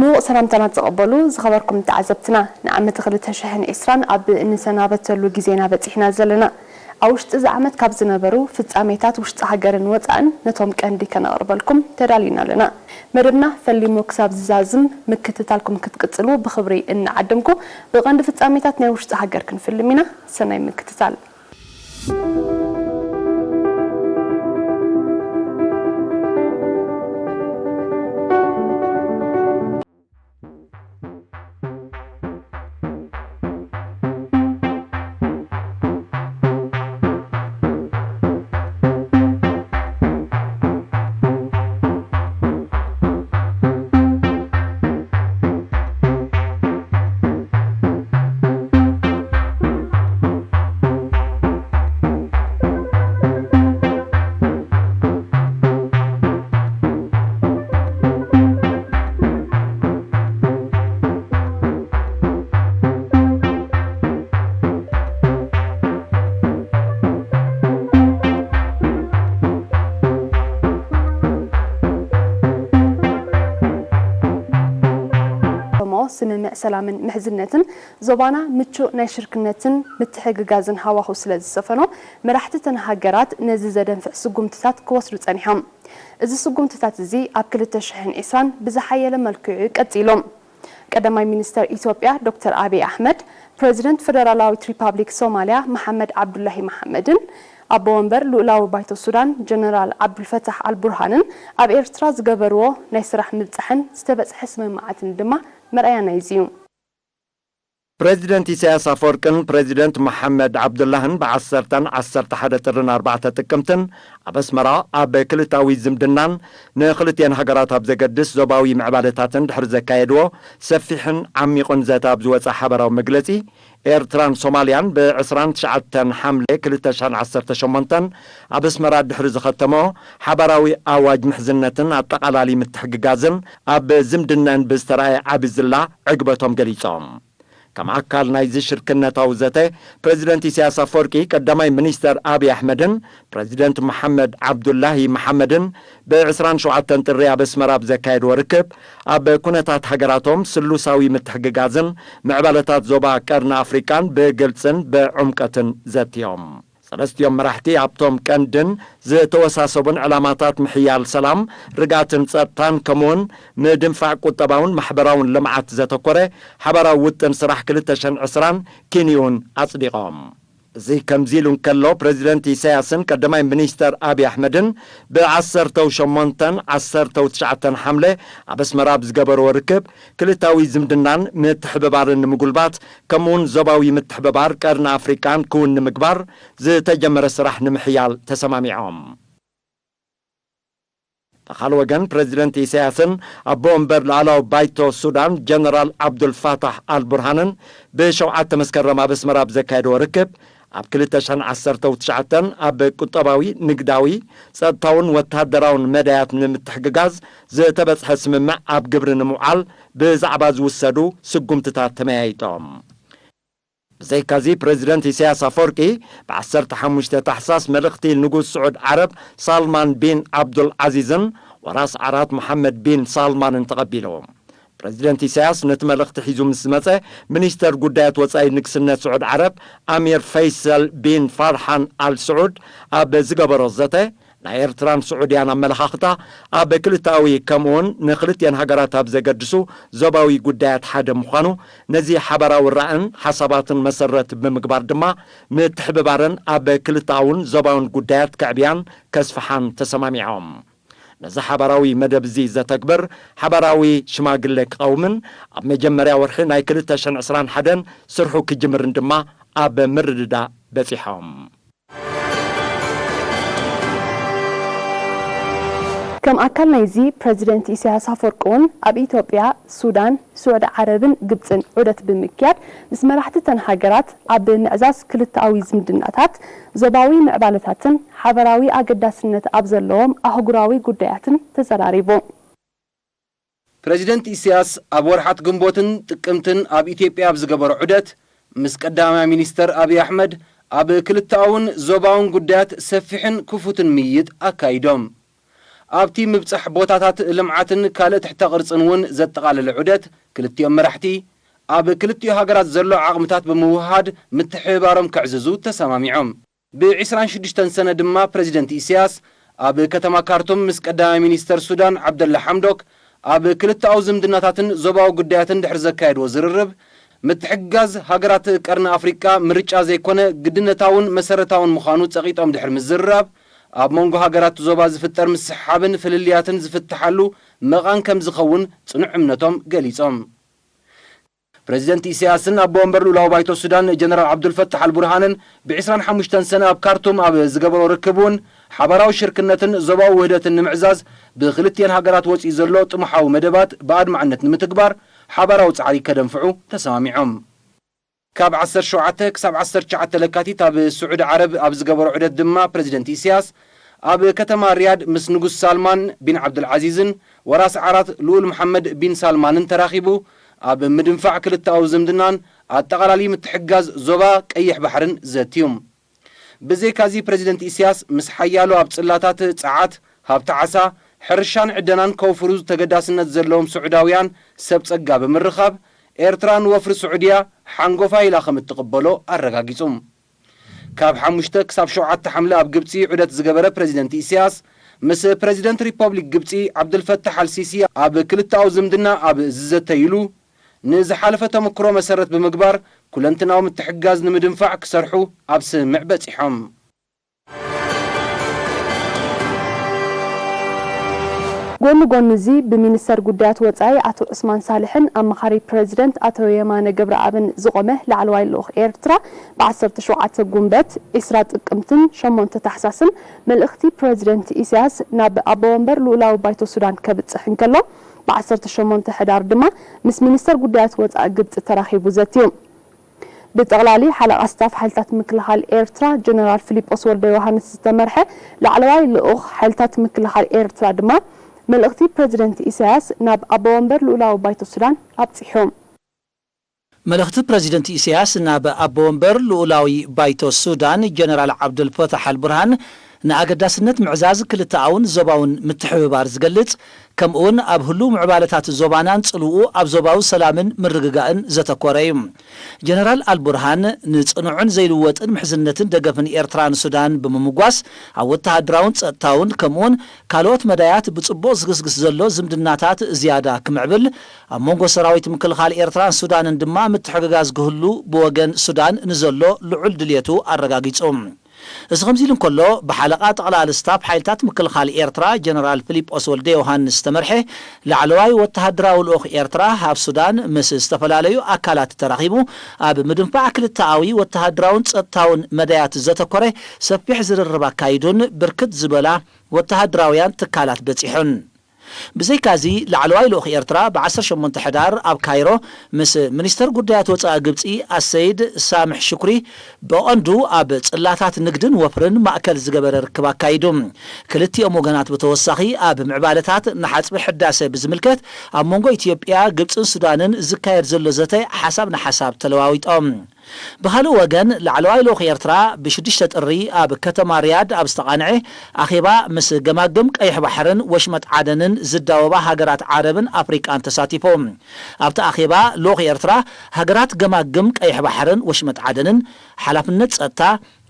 ምዉቕ ሰላምታና ተቐበሉ ዝኸበርኩም ተዓዘብትና። ንዓመት ክልተ ሽሕን ዕስራን ኣብ እንሰናበተሉ ግዜና በጺሕና ዘለና። ኣብ ውሽጢ እዚ ዓመት ካብ ዝነበሩ ፍጻሜታት ውሽጢ ሃገርን ወጻእን ነቶም ቀንዲ ከነቕርበልኩም ተዳሊና ኣለና። መደብና ፈሊሙ ክሳብ ዝዛዝም ምክትታልኩም ክትቅጽሉ ብኽብሪ እናዓደምኩ፣ ብቐንዲ ፍጻሜታት ናይ ውሽጢ ሃገር ክንፍልም ኢና። ሰናይ ምክትታል። ዞሞ ስምምዕ ሰላምን ምሕዝነትን ዞባና ምቹእ ናይ ሽርክነትን ምትሕግጋዝን ሃዋሁ ስለ ዝሰፈኖ፣ መራሕቲ እተን ሃገራት ነዚ ዘደንፍዕ ስጉምትታት ክወስዱ ጸኒሖም። እዚ ስጉምትታት እዚ ኣብ ክልተ ሽሕን ዕስራን ብዝሓየለ መልክዑ ቀጺሉ። ቀዳማይ ሚኒስተር ኢትዮጵያ ዶክተር ኣቢይ ኣሕመድ፣ ፕረዚደንት ፈደራላዊት ሪፓብሊክ ሶማልያ መሓመድ ዓብዱላሂ መሓመድን ኣቦ ወንበር ልኡላዊ ባይቶ ሱዳን ጀነራል ዓብዱልፈታሕ ኣልቡርሃንን ኣብ ኤርትራ ዝገበርዎ ናይ ስራሕ ምብጻሕን ዝተበጽሐ ስምምዓትን ድማ መርኣያ ናይዚ እዩ። ፕረዚደንት ኢሳያስ ኣፈወርቅን ፕረዚደንት መሓመድ ዓብዱላህን ብዓሰርተን ዓሰርተ ሓደ ጥርን ኣርባዕተ ጥቅምትን ኣብ ኣስመራ ኣብ ክልታዊ ዝምድናን ንክልቲኤን ሃገራት ኣብ ዘገድስ ዞባዊ ምዕባለታትን ድሕሪ ዘካየድዎ ሰፊሕን ዓሚቑን ዘተ ኣብ ዝወጸ ሓበራዊ መግለጺ፣ ኤርትራን ሶማልያን ብዕስራን ትሽዓተን ሓምለ ክልተ ሽሕን ዓሰርተ ሸሞንተን ኣብ ኣስመራ ድሕሪ ዝኸተሞ ሓባራዊ ኣዋጅ ምሕዝነትን ኣጠቓላሊ ምትሕግጋዝን ኣብ ዝምድነን ብዝተራእየ ዓቢ ዝላ ዕግበቶም ገሊጾም። ከም ኣካል ናይዚ ሽርክነታዊ ዘተ፣ ፕረዚደንት ኢሳያስ ኣፈወርቂ፣ ቀዳማይ ሚኒስተር ኣብይ ኣሕመድን ፕረዚደንት መሓመድ ዓብዱላሂ መሓመድን ብዕስራን ሸውዓተን ጥሪ ኣብ ኣስመራ ኣብ ዘካየድዎ ርክብ፣ ኣብ ኩነታት ሃገራቶም ስሉሳዊ ምትሕግጋዝን ምዕባለታት ዞባ ቀርኒ ኣፍሪቃን ብግልጽን ብዕምቀትን ዘትዮም። ሰለስቲኦም መራሕቲ ኣብቶም ቀንድን ዝተወሳሰቡን ዕላማታት ምሕያል ሰላም፣ ርግኣትን ጸጥታን፣ ከምኡውን ምድንፋዕ ቁጠባውን ማሕበራውን ልምዓት ዘተኮረ ሓባራዊ ውጥን ስራሕ ክልተ ሽሕን ዕስራን ኪንዩን ኣጽዲቖም። እዚ ከምዚ ኢሉ እንከሎ፣ ፕረዚደንት ኢሳያስን ቀዳማይ ሚኒስተር ኣብይ ኣሕመድን ብዓሰርተው ሸሞንተን ዓሰርተው ትሽዓተን ሓምለ ኣብ ኣስመራ ኣብ ዝገበርዎ ርክብ፣ ክልታዊ ዝምድናን ምትሕብባርን ንምጉልባት፣ ከምኡውን ዞባዊ ምትሕብባር ቀርኒ ኣፍሪቃን ክውን ንምግባር ዝተጀመረ ስራሕ ንምሕያል ተሰማሚዖም። ብኻልእ ወገን፣ ፕረዚደንት ኢሳያስን ኣቦ ወንበር ላዕላዊ ባይቶ ሱዳን ጀነራል ዓብዱልፋታሕ ኣልቡርሃንን ብሸውዓተ መስከረም ኣብ ኣስመራ ኣብ ዘካየድዎ ርክብ፣ ኣብ ክልተ ሽሕን ዓሰርተው ትሽዓተን ኣብ ቁጠባዊ፣ ንግዳዊ፣ ጸጥታውን ወተሃደራውን መዳያት ንምትሕግጋዝ ዝተበጽሐ ስምምዕ ኣብ ግብሪ ንምውዓል ብዛዕባ ዝውሰዱ ስጉምትታት ተመያይጦም። ብዘይካዚ፣ ፕረዚደንት ኢሳያስ ኣፈወርቂ ብዓሰርተ ሓሙሽተ ታሕሳስ መልእኽቲ ንጉስ ስዑድ ዓረብ ሳልማን ቢን ዓብዱል ዓዚዝን ወራስ ዓራት መሓመድ ቢን ሳልማንን ተቐቢሉ። ፕረዚደንት ኢሳያስ ነቲ መልእኽቲ ሒዙ ምስ መጸ፣ ሚኒስተር ጉዳያት ወጻኢ ንግስነት ስዑድ ዓረብ ኣሚር ፈይሰል ቢን ፋርሓን ኣል ስዑድ ኣብ ዝገበሮ ዘተ፣ ናይ ኤርትራን ስዑድያን ኣመለኻኽታ ኣብ ክልተኣዊ ከምኡውን ንክልቲኤን ሃገራት ኣብ ዘገድሱ ዞባዊ ጉዳያት ሓደ ምዃኑ፣ ነዚ ሓባራዊ ራእን ሓሳባትን መሰረት ብምግባር ድማ ምትሕብባረን ኣብ ክልተኣውን ዞባውን ጉዳያት ከዕብያን ከስፍሓን ተሰማሚዖም። ነዚ ሓባራዊ መደብ እዚ ዘተግብር ሓባራዊ ሽማግለ ክቐውምን ኣብ መጀመርያ ወርሒ ናይ ክልተ ሽሕን ዕስራን ሓደን ስርሑ ክጅምርን ድማ ኣብ ምርድዳእ በጺሖም። ከም ኣካል ናይዚ፣ ፕረዚደንት ኢሳያስ ኣፈወርቂ እውን ኣብ ኢትዮጵያ፣ ሱዳን፣ ስዑዲ ዓረብን ግብጽን ዑደት ብምክያድ፣ ምስ መራሕቲ እተን ሃገራት ኣብ ምዕዛዝ ክልተኣዊ ዝምድናታት፣ ዞባዊ ምዕባለታትን ሓበራዊ ኣገዳስነት ኣብ ዘለዎም ኣህጉራዊ ጉዳያትን ተዘራሪቡ። ፕረዚደንት ኢሳያስ ኣብ ወርሓት ግንቦትን ጥቅምትን ኣብ ኢትዮጵያ ኣብ ዝገበሮ ዑደት፣ ምስ ቀዳማይ ሚኒስተር ኣብይ ኣሕመድ ኣብ ክልተኣውን ዞባውን ጉዳያት ሰፊሕን ክፉትን ምይይጥ ኣካይዶም። ኣብቲ ምብጻሕ ቦታታት ልምዓትን ካልእ ትሕተ ቅርጽን እውን ዘጠቓለለ ዑደት፣ ክልቲኦም መራሕቲ ኣብ ክልቲኡ ሃገራት ዘሎ ዓቕምታት ብምውህሃድ ምትሕብባሮም ከዕዝዙ ተሰማሚዖም። ብ ዕስራን ሽዱሽተን ሰነ ድማ ፕረዚደንት ኢሳያስ ኣብ ከተማ ካርቱም ምስ ቀዳማይ ሚኒስተር ሱዳን ዓብደላ ሓምዶክ ኣብ ክልተኣዊ ዝምድናታትን ዞባዊ ጉዳያትን ድሕሪ ዘካየድዎ ዝርርብ፣ ምትሕግጋዝ ሃገራት ቀርኒ ኣፍሪቃ ምርጫ ዘይኮነ ግድነታውን መሰረታውን ምዃኑ ጸቒጦም ድሕሪ ምዝርራብ፣ ኣብ መንጎ ሃገራት ዞባ ዝፍጠር ምስሕሓብን ፍልልያትን ዝፍትሓሉ መቓን ከም ዝኸውን ጽኑዕ እምነቶም ገሊጾም። ፕረዚደንት ኢሳያስን ኣቦ ወንበር ልኡላዊ ባይቶ ሱዳን ጀነራል ዓብዱልፈታሕ ኣልቡርሃንን ብ ዕስራን ሓሙሽተን ሰነ ኣብ ካርቱም ኣብ ዝገበሮ ርክብ እውን፣ ሓባራዊ ሽርክነትን ዞባዊ ውህደትን ንምዕዛዝ ብክልቲኤን ሃገራት ወጺኡ ዘሎ ጥሙሓዊ መደባት ብኣድማዕነት ንምትግባር ሓባራዊ ጻዕሪ ከደንፍዑ ተሰማሚዖም። ካብ ዓሰርተ ሸውዓተ ክሳብ ዓሰርተ ትሽዓተ ለካቲት ኣብ ስዑዲ ዓረብ ኣብ ዝገበሮ ዑደት ድማ፣ ፕረዚደንት ኢሳያስ ኣብ ከተማ ሪያድ ምስ ንጉስ ሳልማን ቢን ዓብዱልዓዚዝን ወራስ ዓራት ልኡል መሓመድ ቢን ሳልማንን ተራኺቡ፣ ኣብ ምድንፋዕ ክልተኣዊ ዝምድናን ኣጠቓላሊ ምትሕግጋዝ ዞባ ቀይሕ ባሕርን ዘትዩ። ብዘይካዚ፣ ፕረዚደንት ኢሳያስ ምስ ሓያሎ ኣብ ጽላታት ጸዓት፣ ሃብቲ ዓሳ፣ ሕርሻን ዕደናን ከውፍሩ ተገዳስነት ዘለዎም ስዑዳውያን ሰብ ጸጋ ብምርኻብ፣ ኤርትራ ንወፍሪ ስዑድያ ሓንጎፋይ ኢላ ከም እትቕበሎ ኣረጋጊጹ። ካብ ሓሙሽተ ክሳብ ሸውዓተ ሓምለ ኣብ ግብጺ ዑደት ዝገበረ ፕረዚደንት ኢሳያስ፣ ምስ ፕረዚደንት ሪፐብሊክ ግብጺ ዓብዱልፈታሕ ኣልሲሲ ኣብ ክልተኣዊ ዝምድና ኣብ ዝዘተይሉ፣ ንዝሓለፈ ተመክሮ መሰረት ብምግባር፣ ኩለንትናዊ ምትሕግጋዝ ንምድንፋዕ ክሰርሑ ኣብ ስምምዕ በጺሖም። ጎኒ ጎኒ እዚ፣ ብሚኒስተር ጉዳያት ወጻኢ ኣቶ ዑስማን ሳልሕን ኣማኻሪ ፕረዚደንት ኣቶ የማነ ገብረኣብን ዝቖመ ላዕለዋይ ልኡኽ ኤርትራ፣ ብ ዓሰርተ ሸውዓተ ጉንበት፣ ዕስራ ጥቅምትን ሸሞንተ ታሕሳስን፣ መልእኽቲ ፕረዚደንት ኢሳያስ ናብ ኣቦ ወንበር ልኡላዊ ባይቶ ሱዳን ከብጽሕ እንከሎ፣ ብ ዓሰርተ ሸሞንተ ሕዳር ድማ ምስ ሚኒስተር ጉዳያት ወጻኢ ግብጺ ተራኺቡ ዘትዩ። ብጠቕላሊ ሓለቓ ስታፍ ሓይልታት ምክልኻል ኤርትራ ጀነራል ፊሊጶስ ወልደዮሃንስ ዝተመርሐ ላዕለዋይ ልኡኽ ሓይልታት ምክልኻል ኤርትራ ድማ፣ መልእኽቲ ፕረዚደንት ኢሳያስ ናብ ኣቦ ወንበር ልኡላዊ ባይቶ ሱዳን ኣብጺሑ። መልእኽቲ ፕረዚደንት ኢሳያስ ናብ ኣቦ ወንበር ልኡላዊ ባይቶ ሱዳን ጀነራል ዓብዱልፈታሕ ኣልቡርሃን፣ ንኣገዳስነት ምዕዛዝ ክልተኣውን ዞባውን ምትሕብባር ዝገልጽ፣ ከምኡውን ኣብ ህሉው ምዕባለታት ዞባናን ጽልውኡ ኣብ ዞባዊ ሰላምን ምርግጋእን ዘተኮረ እዩ። ጀነራል ኣልቡርሃን፣ ንጽኑዕን ዘይልወጥን ምሕዝነትን ደገፍን ኤርትራን ሱዳን ብምምጓስ፣ ኣብ ወተሃደራውን ጸጥታውን ከምኡውን ካልኦት መዳያት ብጽቡቕ ዝግስግስ ዘሎ ዝምድናታት ዝያዳ ክምዕብል፣ ኣብ መንጎ ሰራዊት ምክልኻል ኤርትራን ሱዳንን ድማ ምትሕግጋዝ ክህሉ ብወገን ሱዳን ንዘሎ ልዑል ድልየቱ ኣረጋጊጹ። እዚ ከምዚ ኢሉ እንከሎ፣ ብሓለቓ ጠቕላሊ ስታፍ ሓይልታት ምክልኻል ኤርትራ ጀነራል ፊሊጶስ ወልደዮሃንስ ዝተመርሐ ላዕለዋይ ወተሃደራዊ ልኡኽ ኤርትራ ኣብ ሱዳን ምስ ዝተፈላለዩ ኣካላት ተራኺቡ፣ ኣብ ምድንፋዕ ክልተኣዊ ወተሃደራውን ጸጥታውን መዳያት ዘተኮረ ሰፊሕ ዝርርብ ኣካይዱን ብርክት ዝበላ ወተሃደራውያን ትካላት በጺሑን። ብዘይካዚ፣ ላዕለዋይ ልኡኽ ኤርትራ ብ ዓሰርተ ሸሞንተ ሕዳር ኣብ ካይሮ ምስ ሚኒስተር ጉዳያት ወጻኢ ግብጺ ኣሰይድ ሳምሕ ሽኩሪ ብቐንዱ ኣብ ጽላታት ንግድን ወፍርን ማእከል ዝገበረ ርክብ ኣካይዱ። ክልቲኦም ወገናት ብተወሳኺ ኣብ ምዕባለታት ንሓጽቢ ሕዳሰ ብዝምልከት ኣብ መንጎ ኢትዮጵያ፣ ግብጽን ሱዳንን ዝካየድ ዘሎ ዘተ ሓሳብ ንሓሳብ ተለዋዊጦም። ብኻልእ ወገን፣ ላዕለዋይ ልኡኽ ኤርትራ ብሽዱሽተ ጥሪ ኣብ ከተማ ሪያድ ኣብ ዝተቓንዐ ኣኼባ ምስ ገማግም ቀይሕ ባሕርን ወሽመጥ ዓደንን ዝዳወባ ሃገራት ዓረብን ኣፍሪቃን ተሳቲፉ። ኣብቲ ኣኼባ ልኡኽ ኤርትራ፣ ሃገራት ገማግም ቀይሕ ባሕርን ወሽመጥ ዓደንን ሓላፍነት ጸጥታ፣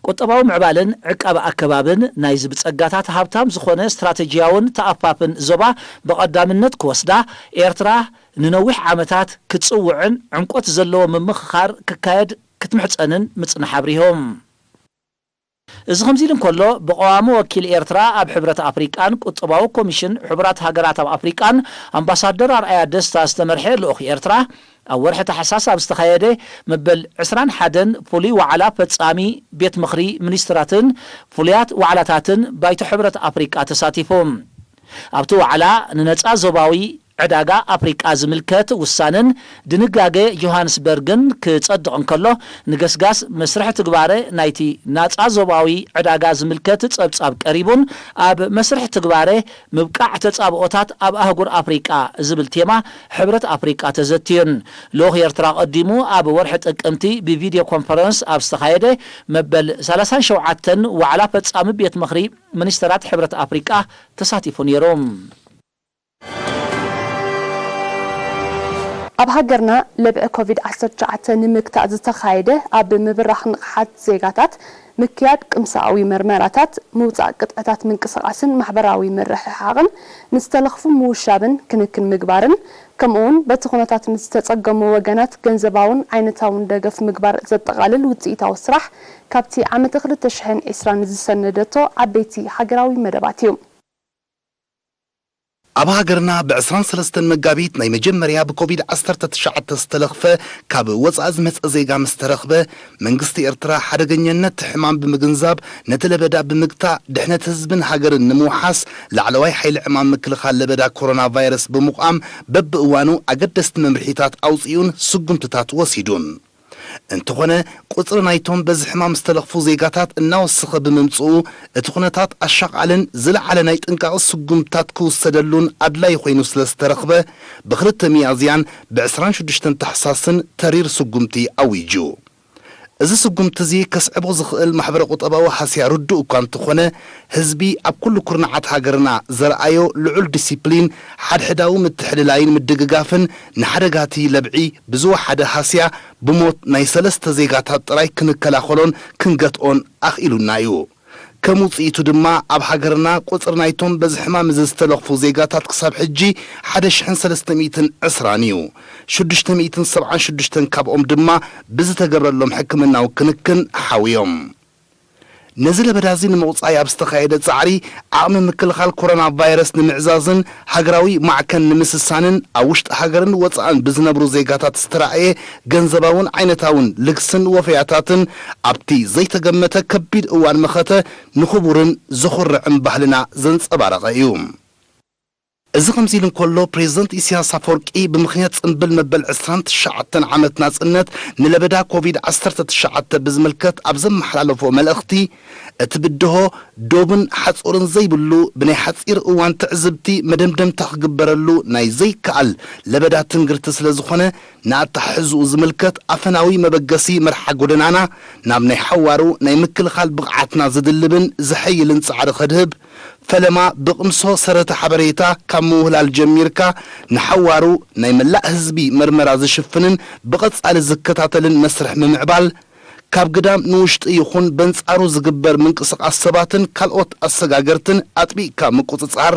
ቁጠባዊ ምዕባለን ዕቃበ ኣከባብን ናይዚ ብጸጋታት ሃብታም ዝኾነ ስትራተጂያውን ተኣፋፍን ዞባ ብቐዳምነት ክወስዳ፣ ኤርትራ ንነዊሕ ዓመታት ክትጽውዕን ዕምቆት ዘለዎ ምምኽኻር ክካየድ ክትምሕጸንን ምጽንሓ ኣብሪሆም። እዚ ከምዚ ኢሉ እንከሎ፣ ብቐዋሚ ወኪል ኤርትራ ኣብ ሕብረት ኣፍሪቃን ቁጠባዊ ኮሚሽን ሕቡራት ሃገራት ኣብ ኣፍሪቃን ኣምባሳደር ኣርኣያ ደስታ ዝተመርሐ ልኡኽ ኤርትራ፣ ኣብ ወርሒ ታሕሳስ ኣብ ዝተኻየደ መበል ዕስራን ሓደን ፍሉይ ዋዕላ ፈጻሚ ቤት ምኽሪ ሚኒስትራትን ፍሉያት ዋዕላታትን ባይቶ ሕብረት ኣፍሪቃ ተሳቲፉ። ኣብቲ ዋዕላ ንነጻ ዞባዊ ዕዳጋ ኣፍሪቃ ዝምልከት ውሳነን ድንጋገ ጆሃንስበርግን ክጸድቕ እንከሎ፣ ንገስጋስ መስርሕ ትግባረ ናይቲ ናጻ ዞባዊ ዕዳጋ ዝምልከት ጸብጻብ ቀሪቡን፣ ኣብ መስርሕ ትግባረ ምብቃዕ ተጻብኦታት ኣብ ኣህጉር ኣፍሪቃ ዝብል ቴማ ሕብረት ኣፍሪቃ ተዘትዩን። ልኡኽ ኤርትራ ቀዲሙ ኣብ ወርሒ ጥቅምቲ ብቪድዮ ኮንፈረንስ ኣብ ዝተኻየደ መበል ሰላሳን ሸውዓተን ዋዕላ ፈጻሚ ቤት ምኽሪ ሚኒስተራት ሕብረት ኣፍሪቃ ተሳቲፉ ነይሩ። ኣብ ሃገርና ለብዒ ኮቪድ ዓሰርተ ትሽዓተ ንምግታእ ዝተኻየደ ኣብ ምብራኽ ንቕሓት ዜጋታት፣ ምክያድ ቅምሳዊ መርመራታት፣ ምውጻእ ቅጥዕታት ምንቅስቓስን ማሕበራዊ ምርሕሓቕን፣ ንዝተለኽፉ ምውሻብን ክንክን ምግባርን፣ ከምኡውን በቲ ኩነታት ንዝተጸገሙ ወገናት ገንዘባውን ዓይነታውን ደገፍ ምግባር ዘጠቓልል ውጽኢታዊ ስራሕ ካብቲ ዓመተ ክልተ ሽሕን ዕስራን ዝሰነደቶ ዓበይቲ ሃገራዊ መደባት እዩ። ኣብ ሃገርና ብዕስራን ሰለስተን መጋቢት ናይ መጀመርያ ብኮቪድ ዓሰርተ ትሽዓተ ዝተለኽፈ ካብ ወጻኢ ዝመጸ ዜጋ ምስ ተረኽበ፣ መንግስቲ ኤርትራ ሓደገኛነት እቲ ሕማም ብምግንዛብ፣ ነቲ ለበዳ ብምግታእ፣ ድሕነት ህዝብን ሃገርን ንምውሓስ፣ ላዕለዋይ ሓይሊ ዕማም ምክልኻል ለበዳ ኮሮና ቫይረስ ብምቋም፣ በብእዋኑ ኣገደስቲ መምርሒታት ኣውጺኡን ስጉምትታት ወሲዱን። እንተኾነ፣ ቁጽሪ ናይቶም በዚ ሕማም ዝተለኽፉ ዜጋታት እናወሰኸ ብምምጽኡ፣ እቲ ኩነታት ኣሻቓልን ዝለዓለ ናይ ጥንቃቐ ስጉምትታት ክውሰደሉን ኣድላዪ ኮይኑ ስለ ዝተረኽበ፣ ብኽልተ ሚያዝያን ብዕስራን ሽዱሽተን ታሕሳስን ተሪር ስጉምቲ ኣዊጁ። እዚ ስጉምቲ እዚ ከስዕቦ ዝኽእል ማሕበረ ቁጠባዊ ሃስያ ርዱእ እኳ እንተኾነ፣ ህዝቢ ኣብ ኩሉ ኩርናዓት ሃገርና ዘርኣዮ ልዑል ዲሲፕሊን፣ ሓድሕዳዊ ምትሕልላይን ምድግጋፍን ንሓደጋቲ ለብዒ ብዝወሓደ ሃስያ ብሞት ናይ ሰለስተ ዜጋታት ጥራይ ክንከላኸሎን ክንገትኦን ኣኽኢሉና እዩ። ከም ውጽኢቱ ድማ ኣብ ሃገርና ቁጽሪ ናይቶም በዚ ሕማም እዚ ዝተለኽፉ ዜጋታት ክሳብ ሕጂ ሓደ ሽሕን ሰለስተ ሚእትን ዕስራን እዩ። ሽዱሽተ ሚእትን ሰብዓን ሽዱሽተን ካብኦም ድማ ብዝተገብረሎም ሕክምናዊ ክንክን ሓውዮም። ነዚ ለበዳ እዚ ንምቑጻይ ኣብ ዝተኻየደ ጻዕሪ፣ ዓቕሚ ምክልኻል ኮሮና ቫይረስ ንምዕዛዝን ሃገራዊ ማዕከን ንምስሳንን፣ ኣብ ውሽጢ ሃገርን ወጻእን ብዝነብሩ ዜጋታት ዝተራእየ ገንዘባውን ዓይነታውን ልግስን ወፈያታትን፣ ኣብቲ ዘይተገመተ ከቢድ እዋን መኸተ ንኽቡርን ዘኹርዕን ባህልና ዘንጸባረቐ እዩ። እዚ ከምዚ ኢሉ እንከሎ፣ ፕሬዝደንት ኢሳያስ ኣፈወርቂ ብምኽንያት ጽምብል መበል ዕስራን ትሽዓተን ዓመት ናጽነት ንለበዳ ኮቪድ ዓሰርተ ትሽዓተ ብዝምልከት ኣብ ዘመሓላለፎ መልእኽቲ፣ እቲ ብድሆ ዶብን ሓጹርን ዘይብሉ፣ ብናይ ሓጺር እዋን ትዕዝብቲ መደምደምታ ክግበረሉ ናይ ዘይከኣል ለበዳ ትንግርቲ ስለ ዝኾነ፣ ንኣተሓሕዝኡ ዝምልከት ኣፈናዊ መበገሲ መርሓ ጎደናና ናብ ናይ ሓዋሩ ናይ ምክልኻል ብቕዓትና ዝድልብን ዘሐይልን ጻዕሪ ከድህብ፣ ፈለማ ብቕምሶ ሰረተ ሓበሬታ ካብ ምውህላል ጀሚርካ ንሓዋሩ ናይ መላእ ህዝቢ መርመራ ዝሽፍንን ብቐጻሊ ዝከታተልን መስርሕ ምምዕባል፣ ካብ ግዳም ንውሽጢ ይኹን በንጻሩ ዝግበር ምንቅስቓስ ሰባትን ካልኦት ኣሰጋገርትን ኣጥቢቕካ ምቁጽጻር፣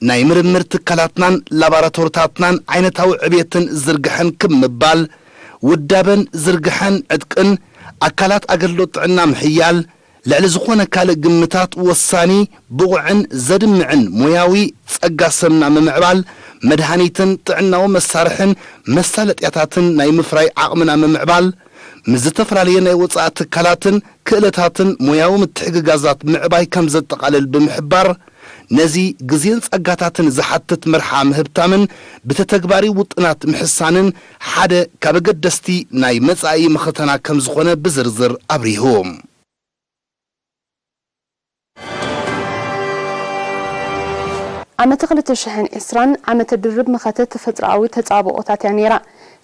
ናይ ምርምር ትካላትናን ላባራቶሪታትናን ዓይነታዊ ዕቤትን ዝርግሐን ክም ምባል፣ ውዳበን ዝርግሐን ዕጥቅን ኣካላት ኣገልግሎት ጥዕና ምሕያል፣ ልዕሊ ዝኾነ ካልእ ግምታት ወሳኒ፣ ብቑዕን ዘድምዕን ሞያዊ ጸጋ ሰብና ምምዕባል፣ መድሃኒትን ጥዕናዊ መሳርሕን መሳለጥያታትን ናይ ምፍራይ ዓቕምና ምምዕባል፣ ምስ ዝተፈላለየ ናይ ወጻኢ ትካላትን ክእለታትን ሞያዊ ምትሕግጋዛት ምዕባይ ከም ዘጠቓልል ብምሕባር፣ ነዚ ግዜን ጸጋታትን ዝሓትት መርሓ ምህብታምን ብተተግባሪ ውጥናት ምሕሳንን ሓደ ካብ ኣገደስቲ ናይ መጻኢ መኸተና ከም ዝኾነ ብዝርዝር ኣብሪሁ። ዓመተ ክልተ ሽሕን ዕስራን ዓመተ ድርብ መኸተ ተፈጥሮኣዊ ተጻብኦታት እያ ነይራ።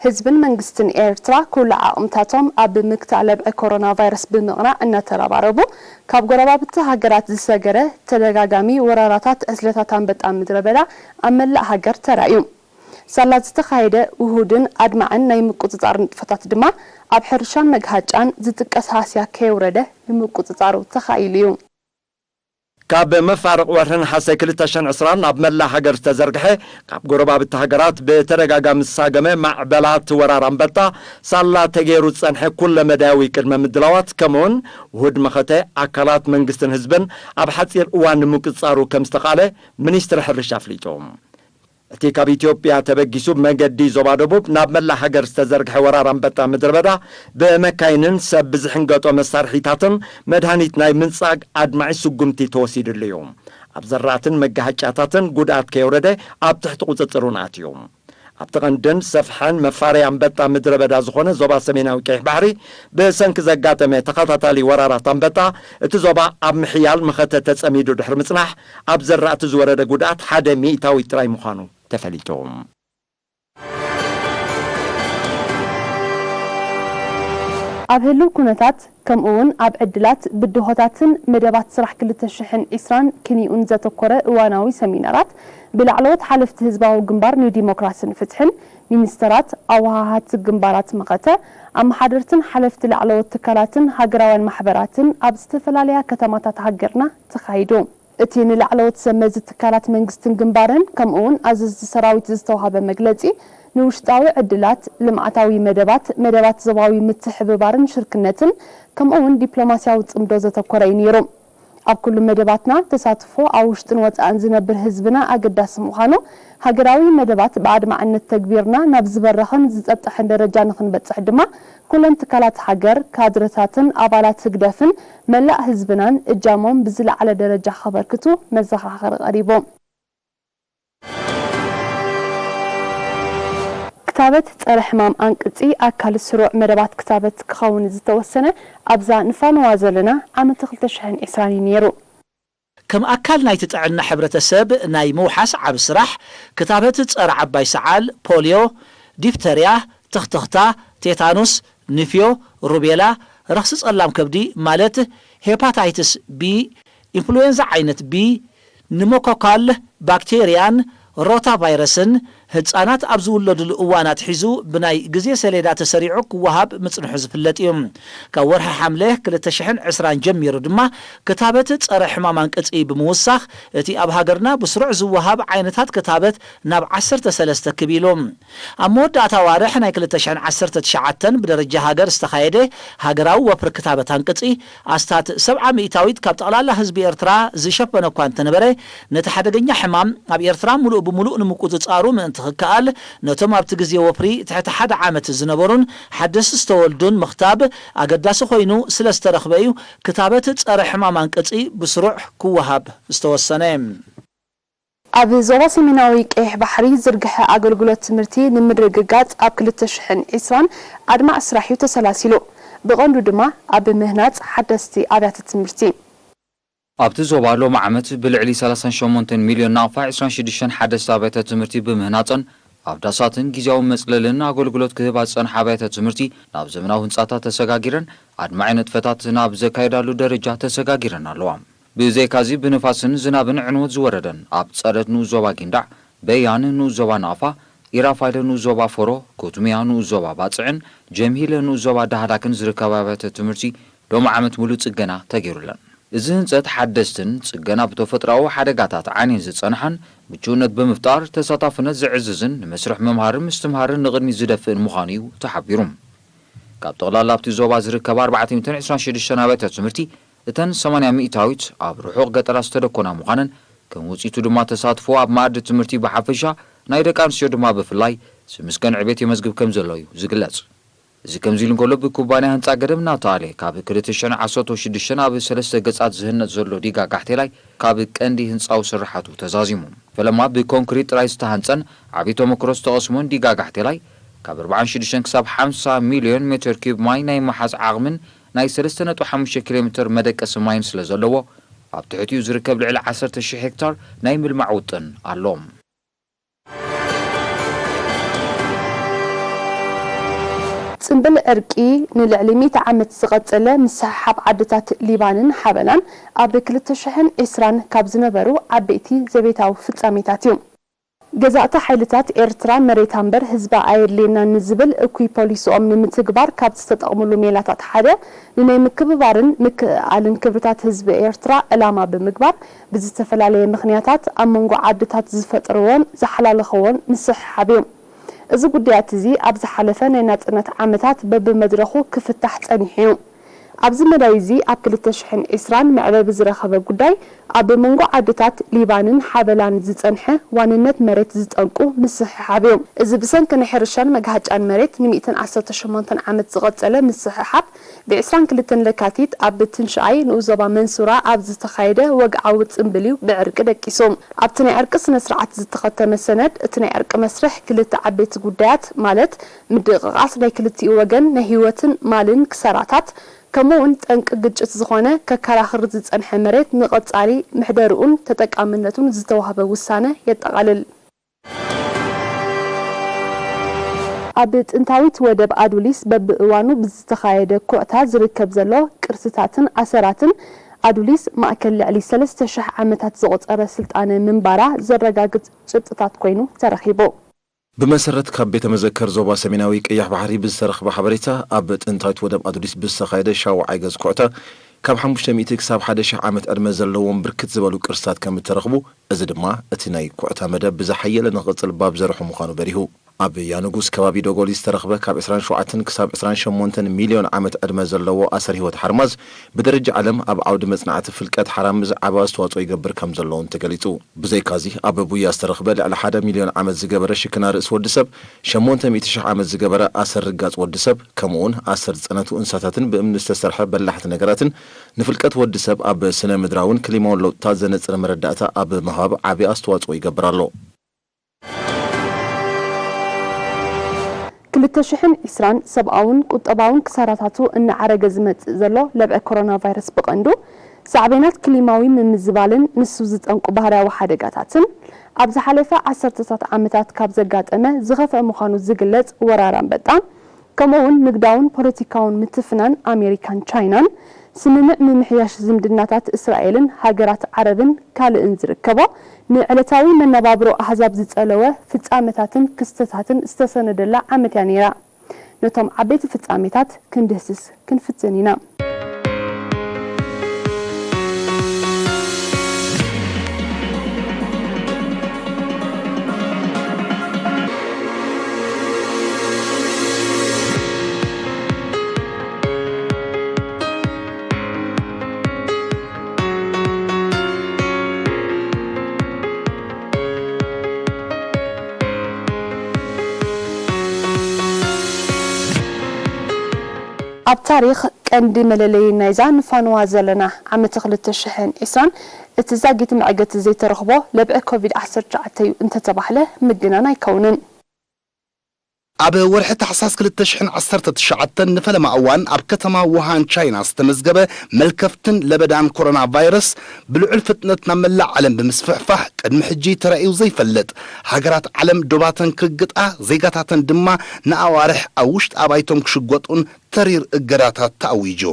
ህዝብን መንግስትን ኤርትራ ኩሉ ዓቕምታቶም ኣብ ምግታእ ለብዒ ኮሮና ቫይረስ ብምቕናዕ እናተረባረቡ፣ ካብ ጎረባብቲ ሃገራት ዝሰገረ ተደጋጋሚ ወረራታት ዕስለታት ኣንበጣ ምድረ በዳ ኣብ መላእ ሃገር ተራእዩ። ሳላ ዝተኻየደ ውሁድን ኣድማዕን ናይ ምቁጽጻር ንጥፈታት ድማ ኣብ ሕርሻን መግሃጫን ዝጥቀስ ሃስያ ከየውረደ ንምቁጽጻሩ ተኻኢሉ እዩ። ካብ መፋርቕ ወርሒ ነሓሰ ክልተ ሽሕን ዕስራን ናብ መላእ ሃገር ዝተዘርግሐ፣ ካብ ጎረባብቲ ሃገራት ብተደጋጋሚ ዝሳገመ ማዕበላት ወራር ኣንበጣ፣ ሳላ ተገይሩ ዝጸንሐ ኩለ መዳያዊ ቅድመ ምድላዋት፣ ከምኡውን ውሁድ መኸተ ኣካላት መንግስትን ህዝብን ኣብ ሓጺር እዋን ንምቁጽጻሩ ከም ዝተኻእለ ሚኒስትሪ ሕርሻ ኣፍሊጡ። እቲ ካብ ኢትዮጵያ ተበጊሱ ብመገዲ ዞባ ደቡብ ናብ መላእ ሃገር ዝተዘርግሐ ወራር ኣንበጣ ምድረ በዳ፣ ብመካይንን ሰብ ብዝሕንገጦ መሳርሒታትን መድሃኒት ናይ ምንጻግ ኣድማዒ ስጉምቲ ተወሲድሉ እዩ። ኣብ ዘራእትን መጋሃጫታትን ጉድኣት ከየውረደ ኣብ ትሕቲ ቁጽጽሩን ኣትዩ። ኣብቲ ቀንድን ሰፍሐን መፋረይ ኣንበጣ ምድረ በዳ ዝኾነ ዞባ ሰሜናዊ ቀይሕ ባሕሪ ብሰንኪ ዘጋጠመ ተኸታታሊ ወራራት ኣንበጣ እቲ ዞባ ኣብ ምሕያል መኸተ ተጸሚዱ ድሕሪ ምጽናሕ ኣብ ዘራእቲ ዝወረደ ጉድኣት ሓደ ሚእታዊት ጥራይ ምዃኑ ተፈሊጡ። ኣብ ህልው ኩነታት ከምኡ እውን ኣብ ዕድላት ብድሆታትን መደባት ስራሕ ክልተ ሽሕን ዕስራን ክንዩን ዘተኮረ እዋናዊ ሰሚናራት ብላዕለዎት ሓለፍቲ ህዝባዊ ግንባር ንዲሞክራስን ፍትሕን፣ ሚኒስተራት፣ ኣወሃሃድቲ ግንባራት መኸተ፣ ኣመሓደርትን ሓለፍቲ ላዕለዎት ትካላትን ሃገራውያን ማሕበራትን ኣብ ዝተፈላለያ ከተማታት ሃገርና ተኻይዱ። እቲ ንላዕለዎት ሰብ መዚ ትካላት መንግስትን ግንባርን ከምኡ እውን ኣዘዝቲ ሰራዊት ዝተዋህበ መግለጺ፣ ንውሽጣዊ ዕድላት፣ ልምዓታዊ መደባት፣ መደባት ዞባዊ ምትሕብባርን ሽርክነትን ከምኡ እውን ዲፕሎማስያዊ ጽምዶ ዘተኮረ እዩ ነይሩ። ኣብ ኩሉ መደባትና ተሳትፎ ኣብ ውሽጥን ወጻእን ዝነብር ህዝብና ኣገዳሲ ምዃኑ፣ ሃገራዊ መደባት ብኣድማዕነት ተግቢርና ናብ ዝበረኸን ዝጸጥሐን ደረጃ ንኽንበጽሕ ድማ ኩለን ትካላት ሃገር፣ ካድረታትን ኣባላት ህግደፍን መላእ ህዝብናን እጃሞም ብዝለዓለ ደረጃ ከበርክቱ መዘኻኸሪ ቀሪቡ። ክታበት ጸረ ሕማም ኣንቅጺ ኣካል ስሩዕ መደባት ክታበት ክኸውን ዝተወሰነ ኣብዛ ንፋነዋ ዘለና ዓመተ ክልተ ሽሕን ዕስራን እዩ ነይሩ። ከም ኣካል ናይቲ ጥዕና ሕብረተሰብ ናይ ምውሓስ ዓቢ ስራሕ፣ ክታበት ጸረ ዓባይ ሰዓል፣ ፖልዮ፣ ዲፍተርያ፣ ትኽትኽታ፣ ቴታኑስ፣ ንፍዮ፣ ሩቤላ፣ ረኽሲ ጸላም ከብዲ ማለት ሄፓታይትስ ቢ፣ ኢንፍሉዌንዛ ዓይነት ቢ፣ ኒሞኮካል ባክቴርያን ሮታ ቫይረስን ህጻናት ኣብ ዝውለዱሉ እዋን ኣትሒዙ ብናይ ግዜ ሰሌዳ ተሰሪዑ ክወሃብ ምጽንሑ ዝፍለጥ እዩ። ካብ ወርሒ ሓምለ ክልተ ሽሕን ዕስራን ጀሚሩ ድማ ክታበት ጸረ ሕማም ኣንቅጺ ብምውሳኽ፣ እቲ ኣብ ሃገርና ብስሩዕ ዝወሃብ ዓይነታት ክታበት ናብ ዓሰርተ ሰለስተ ክብ ኢሉ። ኣብ መወዳእታ ኣዋርሕ ናይ ክልተ ሽሕን ዓሰርተ ትሽዓተን ብደረጃ ሃገር ዝተኻየደ ሃገራዊ ወፍሪ ክታበት ኣንቅጺ፣ ኣስታት ሰብዓ ሚእታዊት ካብ ጠቕላላ ህዝቢ ኤርትራ ዝሸፈነ እኳ እንተነበረ፣ ነቲ ሓደገኛ ሕማም ኣብ ኤርትራ ምሉእ ብምሉእ ንምቁጽጻሩ ምእንቲ ክከኣል፣ ነቶም ኣብቲ ግዜ ወፍሪ ትሕቲ ሓደ ዓመት ዝነበሩን ሓደስቲ ዝተወልዱን ምኽታብ ኣገዳሲ ኮይኑ ስለ ዝተረኽበ እዩ ክታበት ጸረ ሕማም ኣንቅጺ ብስሩዕ ክወሃብ ዝተወሰነ። ኣብ ዞባ ሰሜናዊ ቀይሕ ባሕሪ ዝርግሐ ኣገልግሎት ትምህርቲ ንምርግጋጽ ኣብ ክልተ ሽሕን ዕስራን ኣድማዒ ስራሕ እዩ ተሰላሲሉ። ብቐንዱ ድማ ኣብ ምህናጽ ሓደስቲ ኣብያተ ትምህርቲ። ኣብቲ ዞባ ሎሚ ዓመት ብልዕሊ ሰላሳን ሸሞንተን ሚልዮን ናቕፋ ዕስራን ሽዱሽተን ሓደስቲ ኣብያተ ትምህርቲ ብምህናጽን ኣብ ዳሳትን ግዝያዊ መጽለልን ኣገልግሎት ክህባ ዝጸንሓ ኣብያተ ትምህርቲ ናብ ዘመናዊ ህንጻታት ተሰጋጊረን ኣድማዒ ንጥፈታት ናብ ዘካየዳሉ ደረጃ ተሰጋጊረን ኣለዋ። ብዘይካዚ ብንፋስን ዝናብን ዕንወት ዝወረደን ኣብ ጸረት ንኡስ ዞባ ጊንዳዕ፣ በያን ንኡስ ዞባ ናቕፋ፣ ኢራፋይለ ንኡስ ዞባ ፎሮ፣ ኩቱምያ ንኡስ ዞባ ባጽዕን ጀምሂለ ንኡስ ዞባ ዳህላክን ዝርከባ ኣብያተ ትምህርቲ ሎሚ ዓመት ሙሉእ ጽገና ተገይሩለን። እዚ ህንጸት ሓደስትን ጽገና ብተፈጥሮኣዊ ሓደጋታት ዓንየን ዝጸንሓን ምቹእነት ብምፍጣር ተሳታፍነት ዘዕዝዝን ንመስርሕ ምምሃርን ምስትምሃርን ንቕድሚት ዝደፍእን ምዃኑ እዩ ተሓቢሩ። ካብ ጠቕላላ ኣብቲ ዞባ ዝርከባ ኣርባዕተ ሚእትን ዕስራን ሽዱሽተን ኣብያተ ትምህርቲ እተን ሰማንያ ሚእታዊት ኣብ ርሑቕ ገጠራት ዝተደኮና ምዃነን፣ ከም ውጽኢቱ ድማ ተሳትፎ ኣብ መኣዲ ትምህርቲ ብሓፈሻ ናይ ደቂ ኣንስትዮ ድማ ብፍላይ ዝምስገን ዕቤት የመዝግብ ከም ዘሎ እዩ ዝግለጽ። እዚ ከምዚ ኢሉ እንከሎ፣ ብኩባንያ ህንጻ ገደብ እናተኣልየ ካብ ክልተ ሽሕን ዓሰርተ ሽዱሽተን ኣብ ሰለስተ ገጻት ዝህነጽ ዘሎ ዲጋ ጋሕቴላይ ካብ ቀንዲ ህንጻዊ ስርሓቱ ተዛዚሙ። ፈለማ ብኮንክሪት ጥራይ ዝተሃንጸን ዓቢ ተመክሮ ዝተቐስሞን ዲጋ ጋሕቴላይ ካብ ኣርባዓን ሽዱሽተን ክሳብ ሓምሳ ሚልዮን ሜትር ኪዩብ ማይ ናይ ምሓዝ ዓቕምን ናይ ሰለስተ ነጥቢ ሓሙሽተ ኪሎ ሜትር መደቀሲ ማይን ስለ ዘለዎ፣ ኣብ ትሕቲኡ ዝርከብ ልዕሊ ዓሰርተ ሺሕ ሄክታር ናይ ምልማዕ ውጥን ኣሎ። ጽምብል ዕርቂ ንልዕሊ ሚእቲ ዓመት ዝቐጸለ ምስሕሓብ ዓድታት ሊባንን ሓበናን ኣብ ክልተ ሽሕን ዕስራን ካብ ዝነበሩ ዓበይቲ ዘቤታዊ ፍጻሜታት እዩ። ገዛእቲ ሓይልታት ኤርትራ መሬታ እምበር ህዝባ ኣየድልየናን ንዝብል እኩይ ፖሊስኦም ንምትግባር ካብ ዝተጠቕምሉ ሜላታት ሓደ፣ ንናይ ምክብባርን ምክእኣልን ክብርታት ህዝቢ ኤርትራ ዕላማ ብምግባር፣ ብዝተፈላለየ ምኽንያታት ኣብ መንጎ ዓድታት ዝፈጠርዎን ዝሓላለኸዎን ምስሕሓብ እዩ። እዚ ጉዳያት እዚ ኣብ ዝሓለፈ ናይ ናጽነት ዓመታት በብመድረኹ ክፍታሕ ጸኒሑ እዩ። ኣብዚ መዳይ እዚ ኣብ ክልተ ሽሕን ዕስራን መዕለቢ ዝረኸበ ጉዳይ ኣብ መንጎ ዓድታት ሊባንን ሓበላን ዝጸንሐ ዋንነት መሬት ዝጠንቁ ምስሕሓብ እዩ። እዚ ብሰንኪ ናይ ሕርሻን መግሃጫን መሬት ንሚእትን ዓሰርተ ሸሞንተን ዓመት ዝቐጸለ ምስሕሓብ ብ ዕስራን ክልተን ለካቲት ኣብ ትንሽኣይ ንኡስ ዞባ መንሱራ ኣብ ዝተኻየደ ወግዓዊ ጽምብል እዩ ብዕርቂ ደቂሱ። ኣብቲ ናይ ዕርቂ ስነ ስርዓት ዝተኸተመ ሰነድ፣ እቲ ናይ ዕርቂ መስርሕ ክልተ ዓበይቲ ጉዳያት ማለት ምድቕቓስ ናይ ክልቲኡ ወገን ናይ ህይወትን ማልን ክሳራታት፣ ከምኡ'ውን ጠንቂ ግጭት ዝኾነ ከከራኽር ዝጸንሐ መሬት ንቐጻሊ ምሕደርኡን ተጠቃምነቱን ዝተዋህበ ውሳነ የጠቓልል። ኣብ ጥንታዊት ወደብ ኣዱሊስ በብእዋኑ ብዝተኻየደ ኩዕታ ዝርከብ ዘሎ ቅርስታትን ኣሰራትን ኣዱሊስ ማእከል ልዕሊ ሰለስተ ሽሕ ዓመታት ዘቑጸረ ስልጣነ ምንባራ ዘረጋግጽ ጭብጥታት ኮይኑ ተረኺቡ። ብመሰረት ካብ ቤተ መዘከር ዞባ ሰሜናዊ ቀይሕ ባሕሪ ብዝተረኽበ ሓበሬታ፣ ኣብ ጥንታዊት ወደብ ኣዱሊስ ብዝተኻየደ ሻውዓይ ገጽ ኩዕታ ካብ ሓሙሽተ ሚእቲ ክሳብ ሓደ ሺሕ ዓመት ዕድመ ዘለዎም ብርክት ዝበሉ ቅርስታት ከም እተረኽቡ፣ እዚ ድማ እቲ ናይ ኩዕታ መደብ ብዝሓየለ ንኽቕጽል ባብ ዘርሑ ምዃኑ በሪሁ። ኣብ ያኑጉስ ከባቢ ዶጎሊ ዝተረኽበ ካብ ዕስራን ሸውዓተን ክሳብ ዕስራን ሸሞንተን ሚልዮን ዓመት ዕድመ ዘለዎ ኣሰር ህይወት ሓርማዝ፣ ብደረጃ ዓለም ኣብ ዓውዲ መጽናዕቲ ፍልቀት ሓራምዝ ዓቢ ኣስተዋጽኦ ይገብር ከም ዘለውን ተገሊጹ። ብዘይካዚ፣ ኣብ ቡያ ዝተረኽበ ልዕሊ ሓደ ሚልዮን ዓመት ዝገበረ ሽክና ርእሲ ወዲ ሰብ፣ ሸሞንተ ሚእቲ ሽሕ ዓመት ዝገበረ ኣሰር ርጋጽ ወዲ ሰብ፣ ከምኡውን ኣሰር ዝጸነቱ እንስሳታትን ብእምኒ ዝተሰርሐ በላሕቲ ነገራትን ንፍልቀት ወዲ ሰብ ኣብ ስነ ምድራውን ክሊማውን ለውጥታት ዘነጽረ መረዳእታ ኣብ ምሃብ ዓቢ ኣስተዋጽኦ ይገብር ኣሎ። ክልተ ሽሕን ዕስራን ሰብኣውን ቁጠባውን ክሳራታቱ እናዓረገ ዝመጽእ ዘሎ ለብዒ ኮሮና ቫይረስ ብቐንዱ ሳዕቤናት ክሊማዊ ምምዝባልን ንሱ ዝጠንቁ ባህርያዊ ሓደጋታትን፣ ኣብ ዝሓለፈ ዓሰርተታት ዓመታት ካብ ዘጋጠመ ዝኸፍአ ምዃኑ ዝግለጽ ወራር ኣንበጣ፣ ከምኡ'ውን ንግዳውን ፖለቲካውን ምትፍናን ኣሜሪካን ቻይናን፣ ስምምዕ ምምሕያሽ ዝምድናታት እስራኤልን ሃገራት ዓረብን ካልእን ዝርከቦ፣ ንዕለታዊ መነባብሮ ኣህዛብ ዝጸለወ ፍጻመታትን ክስተታትን ዝተሰነደላ ዓመት እያ ነይራ። ነቶም ዓበይቲ ፍጻሜታት ክንድህስስ ክንፍትን ኢና። ኣብ ታሪኽ ቀንዲ መለለዪ ናይዛ ንፋንዋ ዘለና ዓመተ ክልተ ሽሕን ዕስራን፣ እቲ ዛጊት መዕገቲ ዘይተረኽቦ ለብዒ ኮቪድ ዓሰርተ ትሽዓተ እዩ እንተተባህለ ምግናን ኣይከውንን። ኣብ ወርሒ ታሕሳስ ክልተ ሽሕን ዓሰርተ ትሽዓተን ንፈለማ እዋን ኣብ ከተማ ውሃን ቻይና ዝተመዝገበ መልከፍትን ለበዳን ኮሮና ቫይረስ ብልዑል ፍጥነት ናብ መላእ ዓለም ብምስፍሕፋሕ ቅድሚ ሕጂ ተራእዩ ዘይፈልጥ፣ ሃገራት ዓለም ዶባተን ክርግጣ፣ ዜጋታተን ድማ ንኣዋርሕ ኣብ ውሽጢ ኣባይቶም ክሽጎጡን ተሪር እገዳታት ተኣዊጁ።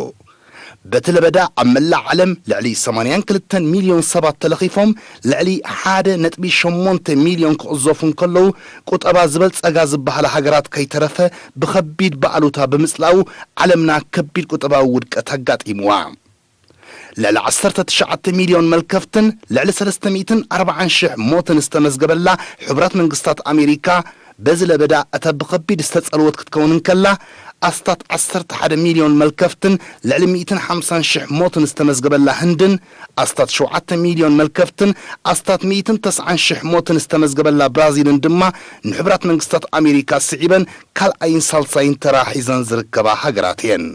በቲ ለበዳ ኣብ መላእ ዓለም ልዕሊ ሰማንያን ክልተን ሚልዮን ሰባት ተለኺፎም፣ ልዕሊ ሓደ ነጥቢ ሸሞንተ ሚልዮን ክቕዘፉ እንከለዉ፣ ቁጠባ ዝበልጸጋ ዝበሃላ ሃገራት ከይተረፈ ብኸቢድ ብኣሉታ ብምጽላኡ፣ ዓለምና ከቢድ ቁጠባዊ ውድቀት ኣጋጢምዋ። ልዕሊ ዓሰርተ ትሽዓተ ሚልዮን መልከፍትን ልዕሊ ሰለስተ ሚእትን ኣርባዓን ሽሕ ሞትን ዝተመዝገበላ ሕቡራት መንግስታት ኣሜሪካ፣ በዚ ለበዳ እታ ብኸቢድ ዝተጸልወት ክትከውን እንከላ፣ ኣስታት ዓሰርተ ሓደ ሚልዮን መልከፍትን ልዕሊ ሚእትን ሓምሳን ሽሕ ሞትን ዝተመዝገበላ ህንድን፣ ኣስታት ሸውዓተ ሚልዮን መልከፍትን ኣስታት ሚእትን ተስዓን ሽሕ ሞትን ዝተመዝገበላ ብራዚልን ድማ ንሕቡራት መንግስታት ኣሜሪካ ስዒበን ካልኣይን ሳልሳይን ተራ ሒዘን ዝርከባ ሃገራት እየን።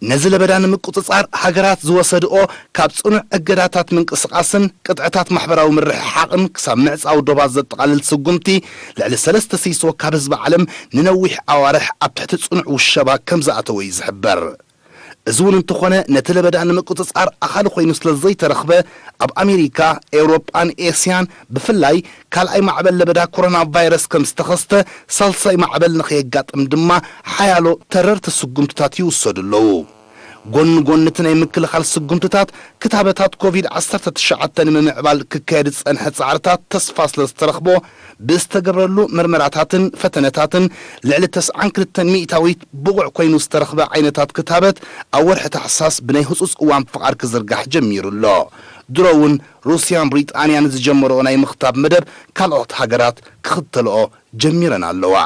ነዚ ለበዳ ንምቁጽጻር ሃገራት ዝወሰድኦ ካብ ጽኑዕ እገዳታት ምንቅስቓስን ቅጥዕታት ማሕበራዊ ምርሕሓቕን ክሳብ ምዕጻው ዶባት ዘጠቓልል ስጉምቲ፣ ልዕሊ ሰለስተ ሲሶ ካብ ህዝቢ ዓለም ንነዊሕ ኣዋርሕ ኣብ ትሕቲ ጽኑዕ ውሸባ ከም ዝኣተወ እዩ ዝሕበር። እዚ እውን እንተኾነ፣ ነቲ ለበዳ ንምቁጽጻር ኣኻሊ ኮይኑ ስለ ዘይተረኽበ፣ ኣብ ኣሜሪካ፣ ኤውሮጳን ኤስያን ብፍላይ ካልኣይ ማዕበል ለበዳ ኮሮና ቫይረስ ከም ዝተኸስተ፣ ሳልሳይ ማዕበል ንኸየጋጥም ድማ ሓያሎ ተረርቲ ስጉምትታት ይውሰዱ ኣለዉ። ጎኒ ጎኒ እቲ ናይ ምክልኻል ስጉምትታት፣ ክታበታት ኮቪድ ዓሰርተ ትሽዓተ ንምምዕባል ክካየድ ዝጸንሐ ጻዕርታት ተስፋ ስለ ዝተረኽቦ፣ ብዝተገብረሉ መርመራታትን ፈተነታትን ልዕሊ ተስዓን ክልተን ሚእታዊት ብቑዕ ኮይኑ ዝተረኽበ ዓይነታት ክታበት ኣብ ወርሒ ታሕሳስ ብናይ ህጹጽ እዋን ፍቓድ ክዝርጋሕ ጀሚሩ ኣሎ። ድሮ እውን ሩስያን ብሪጣንያን ዝጀመርኦ ናይ ምኽታብ መደብ ካልኦት ሃገራት ክኽተልኦ ጀሚረን ኣለዋ።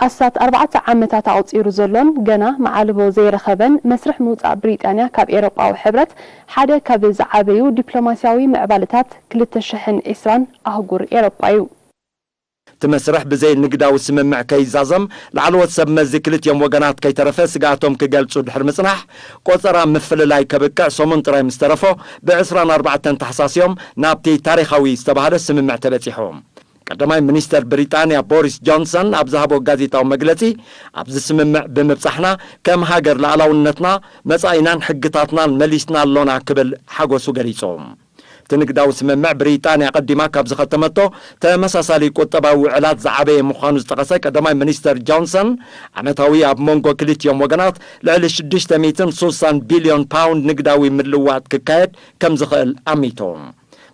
ኣስታት ኣርባዕተ ዓመታት ኣቑጺሩ ዘሎን ገና መዓልቦ ዘይረኸበን መስርሕ ምውጻእ ብሪጣንያ ካብ ኤውሮጳዊ ሕብረት ሓደ ካብ ዝዓበዩ ዲፕሎማስያዊ ምዕባለታት ክልተ ሽሕን ዕስራን ኣህጉር ኤውሮጳ እዩ። እቲ መስርሕ ብዘይ ንግዳዊ ስምምዕ ከይዛዘም ላዕለዎት ሰብ መዚ ክልቲኦም ወገናት ከይተረፈ ስግኣቶም ክገልጹ ድሕሪ ምጽናሕ፣ ቆጸራ ምፍልላይ ከብቅዕ ሰሙን ጥራይ ምስ ተረፎ፣ ብ ዕስራን ኣርባዕተን ታሕሳስ እዮም ናብቲ ታሪኻዊ ዝተባህለ ስምምዕ ተበጺሑ። ቀዳማይ ሚኒስተር ብሪጣንያ ቦሪስ ጆንሰን ኣብ ዝሃቦ ጋዜጣዊ መግለጺ፣ ኣብዚ ስምምዕ ብምብጻሕና ከም ሃገር ሉዓላውነትና፣ መጻኢናን ሕግታትናን መሊስና ኣሎና ክብል ሓጎሱ ገሊጹ። እቲ ንግዳዊ ስምምዕ ብሪጣንያ ቀዲማ ካብ ዝኸተመቶ ተመሳሳሊ ቁጠባዊ ውዕላት ዝዓበየ ምዃኑ ዝጠቐሰ ቀዳማይ ሚኒስተር ጆንሰን፣ ዓመታዊ ኣብ መንጎ ክልቲኦም ወገናት ልዕሊ ሽዱሽተ ሚእትን ሱሳን ቢልዮን ፓውንድ ንግዳዊ ምልውዋጥ ክካየድ ከም ዝኽእል ኣሚቱ።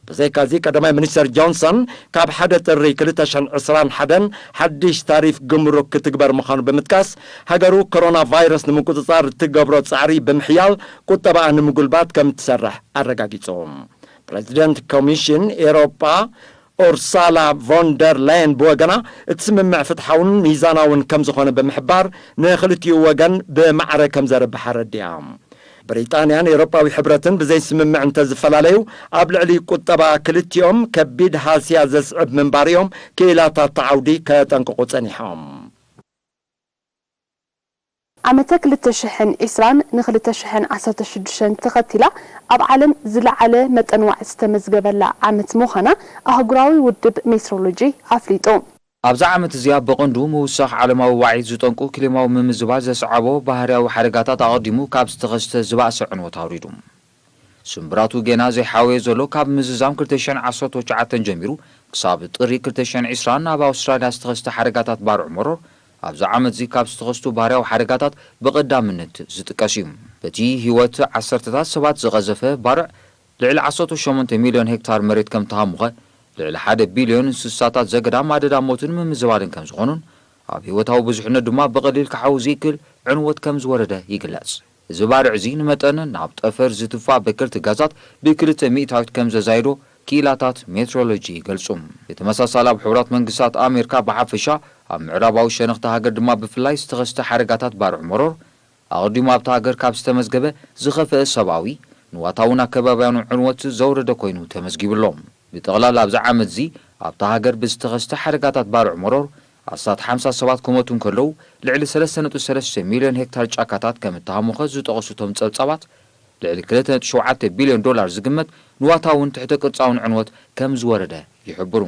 ብዘይካዚ ቀዳማይ ሚኒስተር ጆንሰን ካብ ሓደ ጥሪ ክልተ ሽሕን ዕስራን ሓደን ሓድሽ ታሪፍ ግምሩክ ክትግበር ምዃኑ ብምጥቃስ፣ ሃገሩ ኮሮና ቫይረስ ንምቁጽጻር እትገብሮ ጻዕሪ ብምሕያል ቁጠባኣ ንምጉልባት ከም እትሰርሕ ኣረጋጊጹ። ፕረዚደንት ኮሚሽን ኤውሮጳ ኡርሳላ ቮን ደር ላየን ብወገና፣ እቲ ስምምዕ ፍትሓውን ሚዛናውን ከም ዝኾነ ብምሕባር፣ ንኽልቲኡ ወገን ብማዕረ ከም ዘርብሕ ኣረዲኣ። ብሪጣንያን ኤውሮጳዊ ሕብረትን ብዘይ ስምምዕ እንተዝፈላለዩ፣ ኣብ ልዕሊ ቁጠባ ክልቲኦም ከቢድ ሃስያ ዘስዕብ ምንባሩ እዮም ክኢላታት እቲ ዓውዲ ከጠንቅቑ ጸኒሖም። ዓመተ ክልተ ሽሕን ዕስራን ንክልተ ሽሕን ዓሰርተ ሽዱሽተን ተኸቲላ ኣብ ዓለም ዝለዓለ መጠን ዋዒ ዝተመዝገበላ ዓመት ምዃና ኣህጉራዊ ውድብ ሜትሮሎጂ ኣፍሊጡ። ኣብዛ ዓመት እዚኣ ብቐንዱ ምውሳኽ ዓለማዊ ዋዒ ዝጠንቁ ክሊማዊ ምምዝባል ዘስዓቦ ባህርያዊ ሓደጋታት ኣቐዲሙ ካብ ዝተኸስተ ዝበኣሰ ዕንወት ኣውሪዱ። ስምብራቱ ጌና ዘይሓወየ ዘሎ ካብ ምዝዛም ክልተ ሽሕን ዓሰርተ ትሽዓተን ጀሚሩ ክሳብ ጥሪ ክልተ ሽሕን ዕስራን ኣብ ኣውስትራልያ ዝተኸስተ ሓደጋታት ባርዕ መሮር ኣብዚ ዓመት እዚ ካብ ዝተኸስቱ ባህርያዊ ሓደጋታት ብቐዳምነት ዝጥቀስ እዩ። በቲ ህይወት ዓሰርተታት ሰባት ዝቐዘፈ ባርዕ ልዕሊ ዓሰርተ ሸሞንተ ሚልዮን ሄክታር መሬት ከም ተሃሙኸ፣ ልዕሊ ሓደ ቢልዮን እንስሳታት ዘገዳም ኣደዳ ሞትን ምምዝባልን ከም ዝኾኑን ኣብ ህይወታዊ ብዙሕነት ድማ ብቐሊል ክሓዊ ዝይክል ዕንወት ከም ዝወረደ ይግለጽ። እዚ ባርዕ እዚ ንመጠን ናብ ጠፈር ዝትፋ በከልቲ ጋዛት ብክልተ ሚእታዊት ከም ዘዛይዶ ክኢላታት ሜትሮሎጂ ይገልጹ። ብተመሳሳሊ ኣብ ሕቡራት መንግስታት ኣሜሪካ ብሓፈሻ ኣብ ምዕራባዊ ሸነኽቲ ሃገር ድማ ብፍላይ ዝተኸስተ ሓደጋታት ባርዕ መሮር ኣቐዲሙ ኣብታ ሃገር ካብ ዝተመዝገበ ዝኸፍአ ሰብኣዊ፣ ንዋታውን ኣከባብያውን ዕንወት ዘውረደ ኮይኑ ተመዝጊቡ ኣሎ። ብጠቕላላ ኣብዚ ዓመት እዚ ኣብታ ሃገር ብዝተኸስተ ሓደጋታት ባርዕ መሮር ኣስታት ሓምሳ ሰባት ክሞቱ እንከለዉ፣ ልዕሊ ሰለስተ ነጥቢ ሰለስተ ሚልዮን ሄክታር ጫካታት ከም እተሃሙኸ ዝጠቐሱ እቶም ጸብጻባት፣ ልዕሊ ክልተ ነጥቢ ሸውዓተ ቢልዮን ዶላር ዝግመት ንዋታውን ትሕተ ቅርጻውን ዕንወት ከም ዝወረደ ይሕብሩ።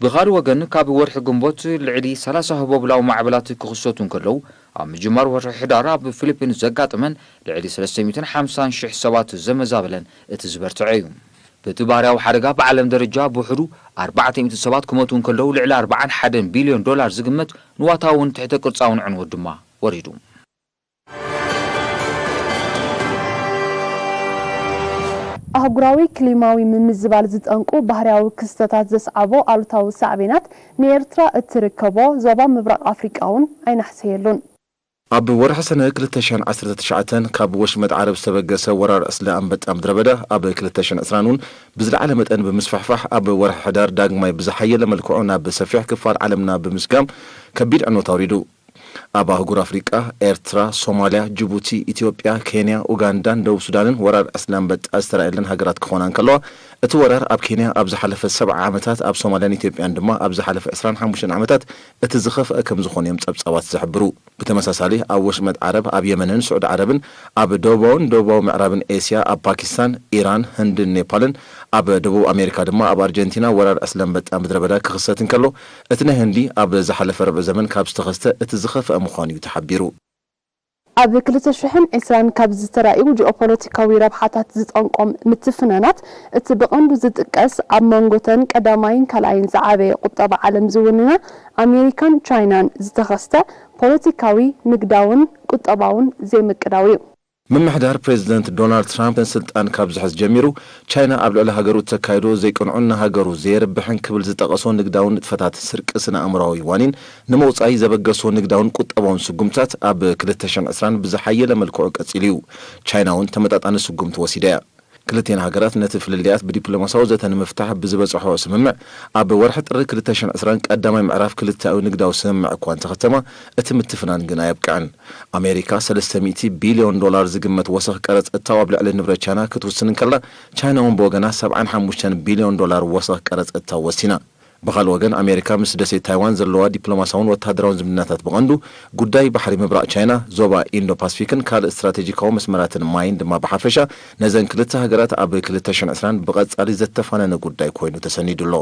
ብኻልእ ወገን፣ ካብ ወርሒ ግንቦት ልዕሊ ሰላሳ ህቦብላዊ ማዕበላት ክኽሰቱ እንከለዉ፣ ኣብ ምጅማር ወርሒ ሕዳር ኣብ ፊሊፒንስ ዘጋጠመን ልዕሊ ሰለስተ ሚእትን ሓምሳን ሽሕ ሰባት ዘመዛበለን እቲ ዝበርትዐ እዩ። በቲ ባህርያዊ ሓደጋ ብዓለም ደረጃ ብውሕዱ ኣርባዕተ ሚእቲ ሰባት ክሞቱ እንከለዉ፣ ልዕሊ ኣርባዓን ሓደን ቢልዮን ዶላር ዝግመት ንዋታውን ትሕተ ቅርጻውን ዕንወት ድማ ወሪዱ። ኣህጉራዊ ክሊማዊ ምምዝባል ዝጠንቁ ባህርያዊ ክስተታት ዘስዓቦ ኣሉታዊ ሳዕቤናት ንኤርትራ እትርከቦ ዞባ ምብራቕ ኣፍሪቃ እውን ኣይናሕሰየሉን። ኣብ ወርሒ ሰነ ክልተ ሽሕን ዓሰርተ ትሽዓተን ካብ ወሽመጥ ዓረብ ዝተበገሰ ወራር ዕስለ ኣንበጣ ምድረ በዳ ኣብ ክልተ ሽሕን ዕስራን እውን ብዝለዓለ መጠን ብምስፋሕፋሕ ኣብ ወርሒ ሕዳር ዳግማይ ብዝሓየለ መልክዑ ናብ ሰፊሕ ክፋል ዓለምና ብምስጋም ከቢድ ዕንወት ኣውሪዱ። ኣብ ኣህጉር ኣፍሪቃ፣ ኤርትራ፣ ሶማልያ፣ ጅቡቲ፣ ኢትዮጵያ፣ ኬንያ፣ ኡጋንዳን ደቡብ ሱዳንን ወራር ዕስለ ኣንበጣ ዝተራእየለን ሃገራት ክኾና እንከለዋ፣ እቲ ወራር ኣብ ኬንያ ኣብ ዝሓለፈ ሰብዓ ዓመታት፣ ኣብ ሶማልያን ኢትዮጵያን ድማ ኣብ ዝሓለፈ ዕስራን ሓሙሽተን ዓመታት እቲ ዝኸፍአ ከም ዝኾነ እዮም ጸብጻባት ዝሕብሩ። ብተመሳሳሊ፣ ኣብ ወሽመጥ ዓረብ፣ ኣብ የመንን ስዑዲ ዓረብን፣ ኣብ ደቡባውን ደቡባዊ ምዕራብን ኤስያ፣ ኣብ ፓኪስታን፣ ኢራን፣ ህንድን ኔፓልን፣ ኣብ ደቡብ ኣሜሪካ ድማ ኣብ ኣርጀንቲና ወራር ዕስለ ኣንበጣ ምድረ በዳ ክኽሰት እንከሎ፣ እቲ ናይ ህንዲ ኣብ ዝሓለፈ ርብዒ ዘመን ካብ ዝተኸስተ እቲ ዝኸፍአ ምዃኑ እዩ ተሓቢሩ። ኣብ ክልተ ሽሕን ዕስራን ካብ ዝተራእዩ ጂኦፖለቲካዊ ረብሓታት ዝጠንቆም ምትፍናናት፣ እቲ ብቐንዱ ዝጥቀስ ኣብ መንጎተን ቀዳማይን ካልኣይን ዝዓበየ ቁጠባ ዓለም ዝውንና ኣሜሪካን ቻይናን ዝተኸስተ ፖለቲካዊ፣ ንግዳውን ቁጠባውን ዘይምቅዳው እዩ። ምምሕዳር ፕሬዚደንት ዶናልድ ትራምፕ ስልጣን ካብ ዝሕዝ ጀሚሩ፣ ቻይና ኣብ ልዕሊ ሃገሩ እተካይዶ ዘይቅንዑን ንሃገሩ ዘየርብሕን ክብል ዝጠቐሶ ንግዳዊ ንጥፈታት ስርቂ ስነ ኣእምሮኣዊ ዋኒን ንምውጻይ ዘበገሶ ንግዳውን ቁጠባውን ስጉምታት ኣብ ክልተ ሽሕን ዕስራን ብዝሓየለ መልክዑ ቀጺሉ እዩ። ቻይና እውን ተመጣጣኒ ስጉምቲ ወሲዳ እያ። ክልቲኤን ሃገራት ነቲ ፍልልያት ብዲፕሎማሲያዊ ዘተ ንምፍታሕ ብዝበጽሖ ስምምዕ፣ ኣብ ወርሒ ጥሪ ክልተ ሽሕን ዕስራን ቀዳማይ ምዕራፍ ክልተኣዊ ንግዳዊ ስምምዕ እኳ እንተኸተማ፣ እቲ ምትፍናን ግን ኣየብቅዐን። ኣሜሪካ ሰለስተ ሚእቲ ቢልዮን ዶላር ዝግመት ወሰኽ ቀረጽ እታው ኣብ ልዕሊ ንብረት ቻይና ክትውስን እንከላ፣ ቻይና እውን ብወገና ሰብዓን ሓሙሽተን ቢልዮን ዶላር ወሰኽ ቀረጽ እታው ወሲና። ብኻልእ ወገን፣ ኣሜሪካ ምስ ደሴት ታይዋን ዘለዋ ዲፕሎማሲያውን ወተሃደራውን ዝምድናታት ብቐንዱ ጉዳይ ባሕሪ ምብራቕ ቻይና፣ ዞባ ኢንዶ ፓስፊክን ካልእ ስትራቴጂካዊ መስመራትን ማይን ድማ ብሓፈሻ፣ ነዘን ክልተ ሃገራት ኣብ ክልተ ሽሕን ዕስራን ብቐጻሊ ዘተፋነነ ጉዳይ ኮይኑ ተሰኒዱ ኣሎ።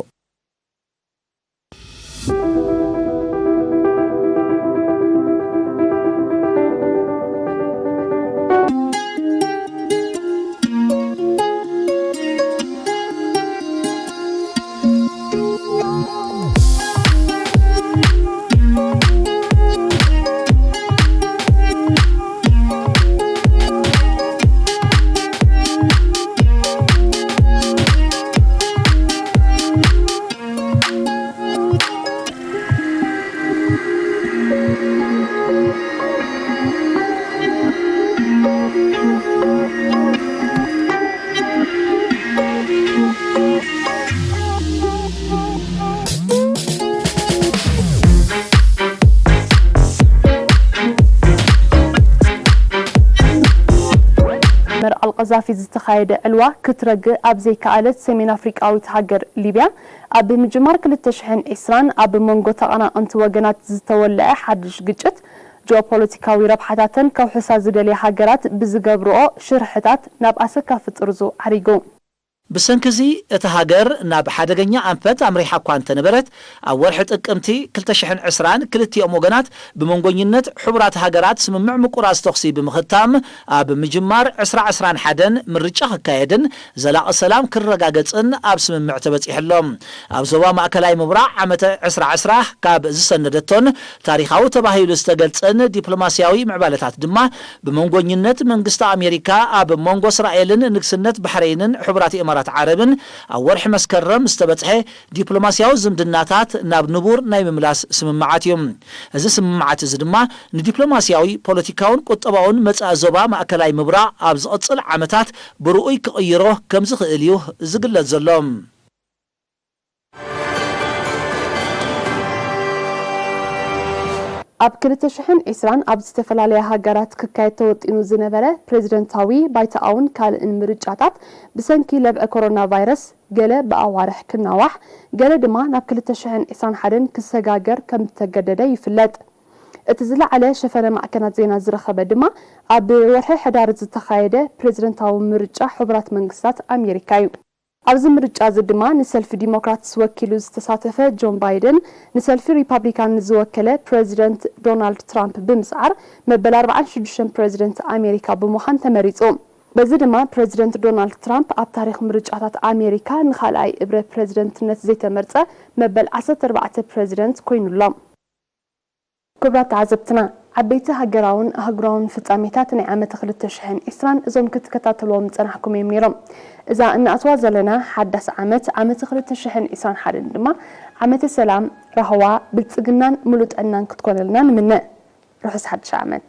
መርዓ ኣልቀዛፊ ዝተኻየደ ዕልዋ ክትረግእ ኣብ ዘይከኣለት ሰሜን ኣፍሪቃዊት ሃገር ሊብያ፣ ኣብ ምጅማር ክልተ ሽሕን ዕስራን ኣብ መንጎ ተቐናቐንቲ ወገናት ዝተወልዐ ሓድሽ ግጭት፣ ጂኦፖለቲካዊ ረብሓታተን ከውሕሳ ዝደልያ ሃገራት ብዝገብርኦ ሽርሕታት ናብ ኣሰካፊ ጥርዙ ዓሪጉ። ብሰንኪ እዚ፣ እታ ሃገር ናብ ሓደገኛ ኣንፈት ኣምሪሓ እኳ እንተነበረት፣ ኣብ ወርሒ ጥቅምቲ ክልተ ሽሕን ዕስራን ክልቲኦም ወገናት ብመንጎኝነት ሕቡራት ሃገራት ስምምዕ ምቁራጽ ተኹሲ ብምኽታም፣ ኣብ ምጅማር ዕስራ ዕስራን ሓደን ምርጫ ክካየድን ዘላቒ ሰላም ክረጋገጽን ኣብ ስምምዕ ተበጺሑ ኣሎ። ኣብ ዞባ ማእከላይ ምብራቕ ዓመተ ዕስራ ዕስራ ካብ ዝሰነደቶን ታሪኻዊ ተባሂሉ ዝተገልጸን ዲፕሎማስያዊ ምዕባለታት ድማ፣ ብመንጎኝነት መንግስቲ ኣሜሪካ ኣብ መንጎ እስራኤልን ንግስነት ባሕረይንን ሕቡራት ኢማራት ዓረብን ኣብ ወርሒ መስከረም ዝተበጽሐ ዲፕሎማስያዊ ዝምድናታት ናብ ንቡር ናይ ምምላስ ስምምዓት እዩ። እዚ ስምምዓት እዚ ድማ ንዲፕሎማስያዊ፣ ፖለቲካውን ቁጠባውን መጻኢ ዞባ ማእከላይ ምብራቕ ኣብ ዝቕጽል ዓመታት ብርኡይ ክቕይሮ ከም ዝኽእል እዩ ዝግለጽ ዘሎ። ኣብ ክልተ ሽሕን ዕስራን ኣብ ዝተፈላለያ ሃገራት ክካየድ ተወጢኑ ዝነበረ ፕሬዝደንታዊ፣ ባይቶኣውን ካልእን ምርጫታት ብሰንኪ ለብዒ ኮሮና ቫይረስ ገለ ብኣዋርሕ ክናዋሕ፣ ገለ ድማ ናብ ክልተ ሽሕን ዕስራን ሓደን ክሰጋገር ከም ዝተገደደ ይፍለጥ። እቲ ዝለዓለ ሸፈነ ማዕከናት ዜና ዝረኸበ ድማ ኣብ ወርሒ ሕዳር ዝተኻየደ ፕሬዝደንታዊ ምርጫ ሕቡራት መንግስታት ኣሜሪካ እዩ። ኣብዚ ምርጫ እዚ ድማ ንሰልፊ ዲሞክራትስ ወኪሉ ዝተሳተፈ ጆን ባይደን ንሰልፊ ሪፓብሊካን ንዝወከለ ፕሬዚደንት ዶናልድ ትራምፕ ብምስዓር መበል ኣርባዓን ሽዱሽተን ፕሬዚደንት ኣሜሪካ ብምዃን ተመሪጹ። በዚ ድማ ፕሬዚደንት ዶናልድ ትራምፕ ኣብ ታሪኽ ምርጫታት ኣሜሪካ ንኻልኣይ እብረ ፕሬዚደንትነት ዘይተመርጸ መበል ዓሰርተ ኣርባዕተ ፕሬዚደንት ኮይኑ ኣሎ። ክቡራት ተዓዘብትና፣ ዓበይቲ ሃገራውን ኣህጉራውን ፍጻሜታት ናይ ዓመት ክልተ ሽሕን ዕስራን እዞም ክትከታተልዎም ዝጸናሕኩም እዮም ነይሮም። እዛ እንኣትዋ ዘለና ሓዳስ ዓመት፣ ዓመት ክልተ ሽሕን ዕስራን ሓደን ድማ ዓመተ ሰላም፣ ራህዋ፣ ብልጽግናን ምሉእ ጥዕናን ክትኮነልና ንምነ። ርሑስ ሓድሽ ዓመት።